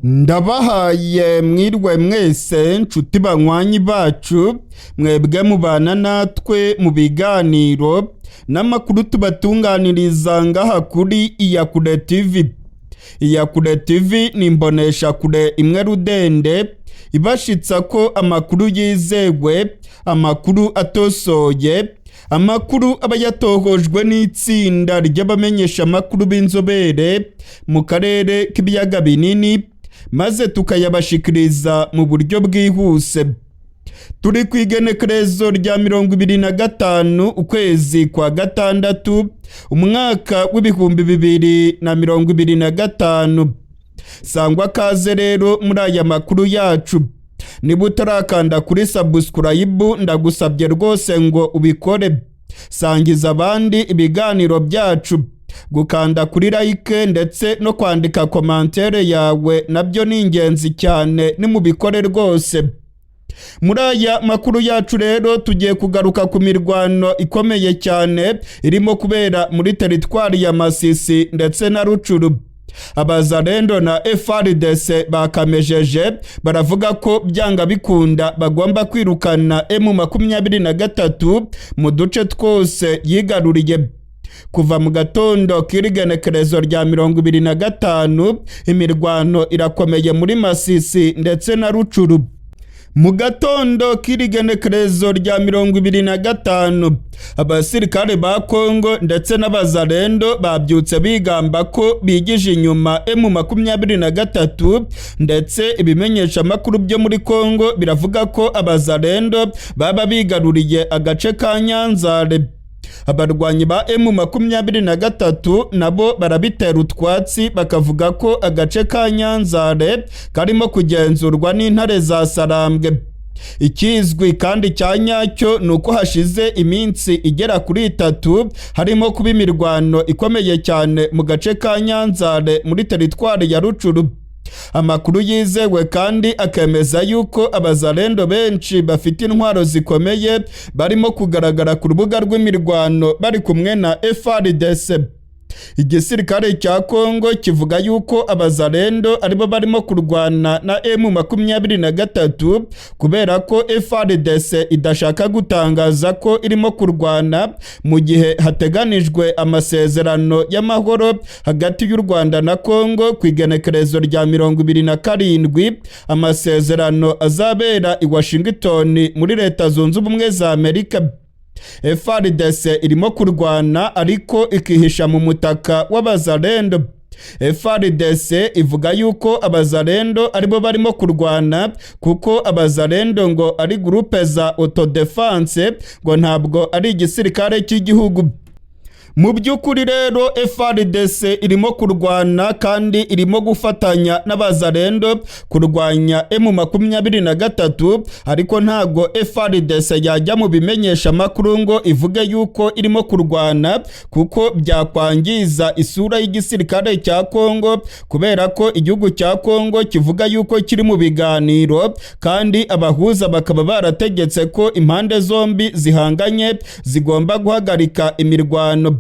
Ndabahaye mwirwe mwese nshuti banywanyi bacu, mwebwe mubana natwe mu biganiro n'amakuru tubatunganiriza ngaha kuri Iyakure TV. Iyakure TV ni imboneshakure imwe rudende ibashitsa ko amakuru yizewe, amakuru atosoye, amakuru aba yatohojwe n'itsinda ry'abamenyeshamakuru b'inzobere mu karere k'ibiyaga binini, maze tukayabashikiriza mu buryo bwihuse. Turi ku igenekerezo rya 25 ukwezi kwa gatandatu, umwaka w'2025. Sangwa kaze rero muri aya makuru yacu. Niba utarakanda kuri subscribe, ndagusabye rwose ngo ubikore. Sangiza abandi ibiganiro byacu. Gukanda kuri like ndetse no kwandika commentaire yawe nabyo ni ingenzi cyane, nimubikore rwose. Muri aya makuru yacu rero tugiye kugaruka ku mirwano ikomeye cyane irimo kubera muri teritwari ya Masisi ndetse na Rucuru. Abazalendo na FARDC bakamejeje, baravuga ko byanga bikunda bagomba kwirukana M23 mu duce twose yigaruriye. Kuva mu gatondo k'irigenekerezo rya 25, imirwano irakomeye muri Masisi ndetse na Rucuru. Mu gatondo k'irigenekerezo rya 25, abasirikare ba Kongo ndetse n'abazalendo babyutse bigamba ko bigije inyuma M23, ndetse ibimenyeshamakuru byo muri Kongo biravuga ko abazalendo baba bigaruriye agace ka Nyanzare. Abarwanyi ba M23 nabo barabitera utwatsi, bakavuga ko agace ka Nyanzare karimo kugenzurwa n'intare za Sarambwe. Ikizwi kandi cya nyacyo ni uko hashize iminsi igera kuri 3 harimo kuba imirwano ikomeye cyane mu gace ka Nyanzare muri teritwari ya Rucuru. Amakuru yizewe kandi akemeza yuko abazalendo benshi bafite intwaro zikomeye barimo kugaragara ku rubuga rw'imirwano bari kumwe na FARDC. Igisirikare cya Kongo kivuga yuko abazalendo aribo barimo kurwana na M23, kubera ko FARDC idashaka gutangaza ko irimo kurwana mu gihe hateganijwe amasezerano y'amahoro hagati y'u Rwanda na Kongo ku igenekerezo rya 27, amasezerano azabera i Washington muri Leta Zunze Ubumwe za Amerika. FARDC irimo kurwana ariko ikihisha mu mutaka w'abazalendo. FARDC ivuga yuko abazalendo aribo barimo kurwana, kuko abazalendo ngo ari groupe za autodefense, ngo ntabwo ari igisirikare cy'igihugu. Mu by'ukuri rero FARDC irimo kurwana kandi irimo gufatanya n'abazalendo kurwanya M23, ariko ntabwo FARDC yajya mu bimenyesha makuru ngo ivuge yuko irimo kurwana, kuko byakwangiza isura y'igisirikare cya Kongo, kubera ko igihugu cya Kongo kivuga yuko kiri mu biganiro, kandi abahuza bakaba barategetse ko impande zombi zihanganye zigomba guhagarika imirwano.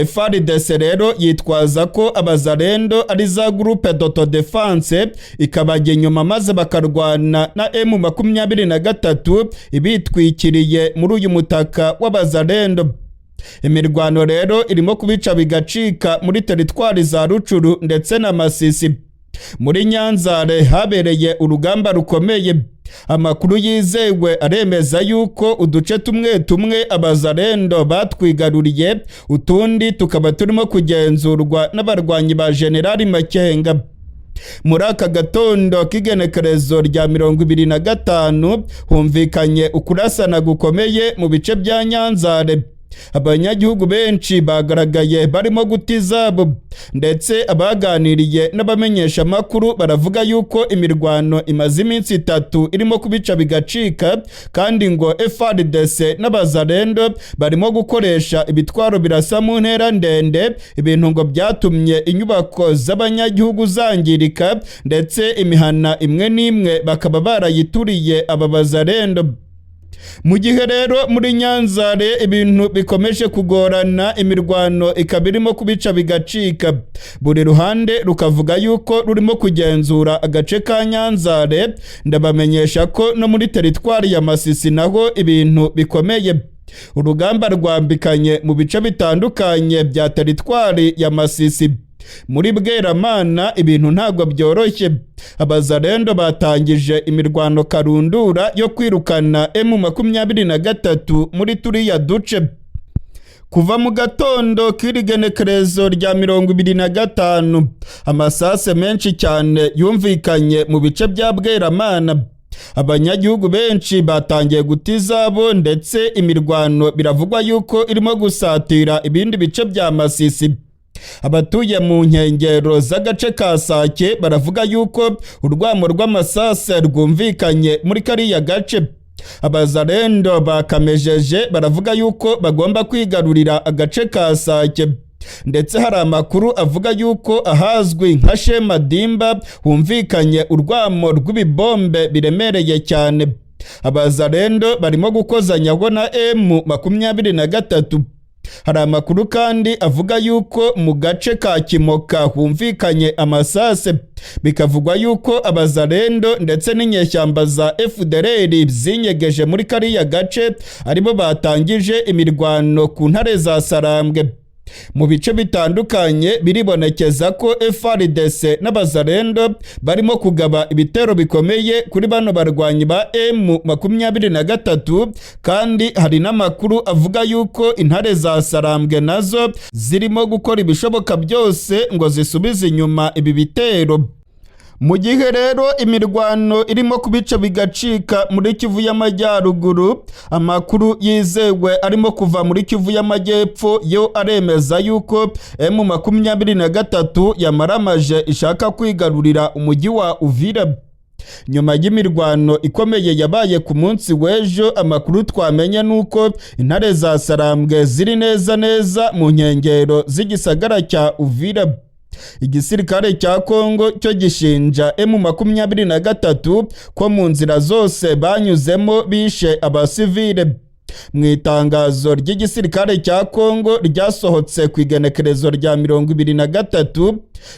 FARDC rero yitwaza ko abazalendo ari za groupe d'autodefense, ikabajya inyuma maze bakarwana na M23 ibitwikiriye muri uyu mutaka w'abazalendo. Imirwano rero irimo kubica bigacika muri teritwari za Rucuru ndetse na Masisi. Muri Nyanzare habereye urugamba rukomeye. Amakuru yizewe aremeza yuko uduce tumwe tumwe abazalendo batwigaruriye, utundi tukaba turimo kugenzurwa n'abarwanyi ba Generali Makenga. Muri aka gatondo k'igenekerezo rya 25 humvikanye ukurasana gukomeye mu bice bya Nyanzare. Abanyagihugu benshi bagaragaye barimo guta izabo, ndetse abaganiriye n'abamenyesha amakuru baravuga yuko imirwano imaze iminsi 3 irimo kubica bigacika, kandi ngo FARDC n'abazalendo barimo gukoresha ibitwaro birasa mu ntera ndende, ibintu ngo byatumye inyubako z'abanyagihugu zangirika, ndetse imihana imwe n'imwe bakaba barayituriye aba bazalendo. Mu gihe rero muri Nyanzare ibintu bikomeje kugorana, imirwano ikaba irimo kubica bigacika, buri ruhande rukavuga yuko rurimo kugenzura agace ka Nyanzare. Ndabamenyesha ko no muri teritwari ya Masisi naho ibintu bikomeye. Urugamba rwambikanye mu bice bitandukanye bya teritwari ya Masisi. Muri Bweramana ibintu ntabwo byoroshye. Abazarendo batangije imirwano karundura yo kwirukana M23 muri turiya duce. Kuva mu gatondo k'iri genekerezo rya 25, amasase menshi cyane yumvikanye mu bice bya Bweramana. Abanyagihugu benshi batangiye guta izabo, ndetse imirwano biravugwa yuko irimo gusatira ibindi bice bya Masisi. Abatuye mu nkengero z'agace ka Sake baravuga yuko urwamo rw'amasase rwumvikanye muri kariya gace. Abazarendo bakamejeje, baravuga yuko bagomba kwigarurira agace ka Sake, ndetse hari amakuru avuga yuko ahazwi nka Shemadimba humvikanye urwamo rw'ibibombe biremereye cyane. Abazarendo barimo gukozanyaho na M23. Hari amakuru kandi avuga yuko mu gace ka Kimoka humvikanye amasase, bikavugwa yuko abazarendo ndetse n'inyeshyamba za FDLR zinyegeje muri kariya gace aribo batangije imirwano ku ntare za Sarambwe. Mu bice bitandukanye biribonekeza ko FARDC n'abazarendo barimo kugaba ibitero bikomeye kuri bano barwanyi ba M23, kandi hari n'amakuru avuga yuko intare za Sarambwe nazo zirimo gukora ibishoboka byose ngo zisubize inyuma ibi bitero. Mu gihe rero imirwano irimo kubica bigacika muri Kivu y'Amajyaruguru, amakuru yizewe arimo kuva muri Kivu y'Amajyepfo yo aremeza yuko M23 yamaramaje ishaka kwigarurira umujyi wa Uvira. Nyuma y'imirwano ikomeye yabaye ku munsi w'ejo, amakuru twamenye nuko intare za Sarambwe ziri neza neza mu nkengero z'igisagara cya Uvira. Igisirikare cya Kongo cyo gishinja M23 ko mu nzira zose banyuzemo bishe abasivile. Mu itangazo ry'igisirikare cya Kongo ryasohotse ku igenekerezo rya 23,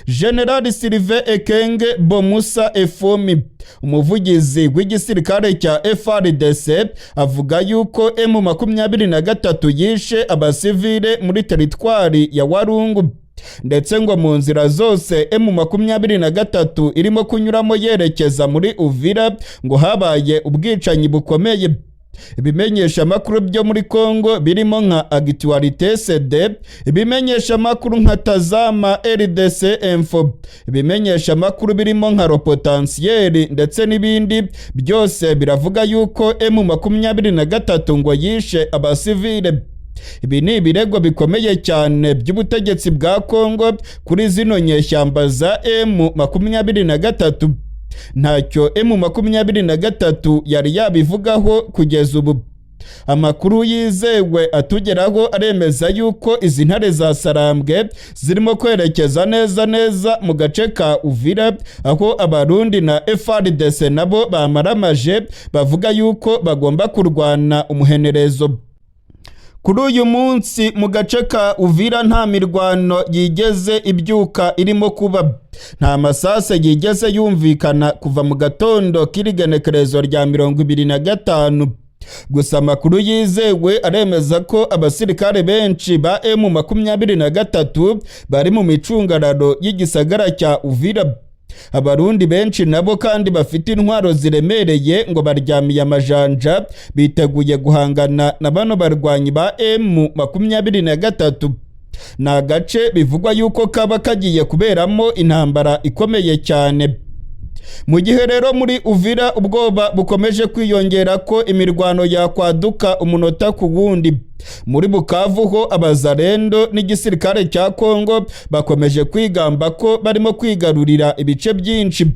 General Sylvain Ekenge Bomusa Efomi, umuvugizi w'igisirikare cya FARDC, avuga yuko M23 yishe abasivile muri teritwari ya Warungu, ndetse ngo mu nzira zose M23 irimo kunyuramo yerekeza muri Uvira ngo habaye ubwicanyi bukomeye. Ibimenyesha amakuru byo muri Congo birimo nka Actualité CD, ibimenyesha amakuru nka Tazama RDC Info, ibimenyesha amakuru birimo nka Le Potentiel ndetse n'ibindi, byose biravuga yuko M23 ngo yishe abasivile. Ibi ni ibirego bikomeye cyane by'ubutegetsi bwa Congo kuri zino nyeshyamba za M23. Ntacyo M23 yari yabivugaho kugeza ubu. Amakuru yizewe atugeraho aremeza yuko izi ntare za Sarambwe zirimo kwerekeza neza neza mu gace ka Uvira, aho Abarundi na FARDC nabo bamaramaje, bavuga yuko bagomba kurwana umuhenerezo. Kuri uyu munsi mu gace ka Uvira nta mirwano yigeze ibyuka irimo kuba, nta masase yigeze yumvikana kuva mu gatondo k'irigenekerezo rya 25. Gusa amakuru yizewe aremeza ko abasirikare benshi ba M23 bari mu micungararo y'igisagara cya Uvira. Abarundi benshi nabo kandi bafite intwaro ziremereye ngo baryamiye amajanja, biteguye guhangana na bano barwanyi ba M23. Ni agace bivugwa yuko kaba kagiye kuberamo intambara ikomeye cyane. Mu gihe rero muri Uvira ubwoba bukomeje kwiyongera ko imirwano yakwaduka umunota ku wundi, muri Bukavu ho abazarendo n'igisirikare cya Kongo bakomeje kwigamba ko barimo kwigarurira ibice byinshi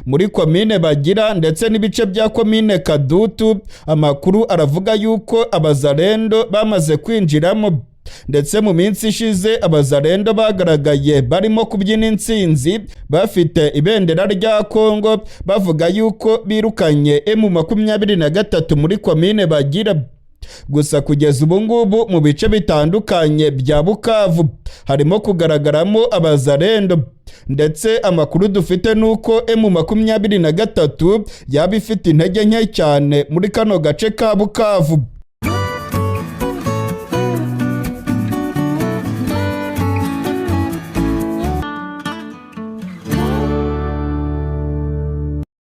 muri komine Bagira ndetse n'ibice bya komine Kadutu. Amakuru aravuga yuko abazarendo bamaze kwinjiramo. Ndetse mu minsi ishize Abazarendo bagaragaye barimo kubyina intsinzi, bafite ibendera rya Kongo, bavuga yuko birukanye M23 muri komine Bagira. Gusa kugeza ubu ngubu mu bice bitandukanye bya Bukavu harimo kugaragaramo Abazarendo, ndetse amakuru dufite ni uko M23 yaba ifite intege nke cyane muri kano gace ka Bukavu.